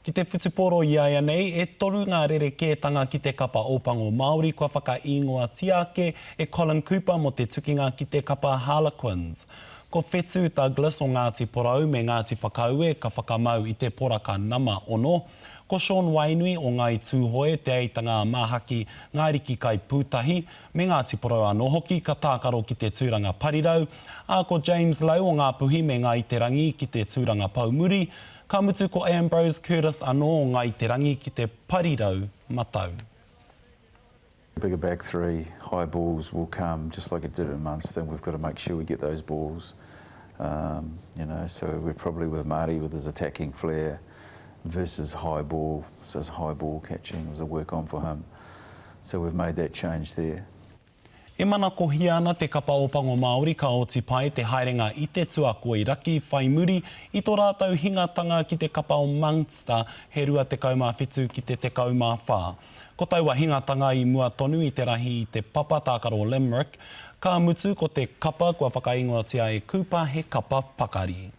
Ki te whutupōro iaianei, e toru ngā rerekētanga ki te kapa Ōpango Māori kua whakaīngoatia ake e Colin Cooper mō te tukinga ki te kapa Harlequins. Ko Whetū Douglas o Ngāti Porou me Ngāti Whakaue ka whakamau i te poraka nama ono. Ko Sean Wainui o Ngāi Tūhoe, Te Aitanga-a-Māhaki, Ngā Riki Kaipūtahi, me Ngāti Porou anō hoki ka tākaro ki te tūranga parirau, ā, ko James Lau o Ngāpuhi me Ngāi Te Rangi ki te tūranga poumuri, Ka mutu ko Ambrose Curtis anō o Ngāi Te Rangi ki te parirau matau. Bigger back three, high balls will come just like it did in Munster and we've got to make sure we get those balls. Um, you know, so we're probably with Marty with his attacking flair versus high ball, so his high ball catching was a work on for him. So we've made that change there. E manakohia ana te kapa Ōpango Māori ka oti pai te haerenga i te tuakoi raki whai muri i tō rātou hingatanga ki te kapa o Munster he 27 ki te 14. Ko taua hingatanga i mua tonu i te rahi i te papa tākaro Limerick, ka mutu ko te kapa kua whakaingoatia e Cooper he kapa pakari.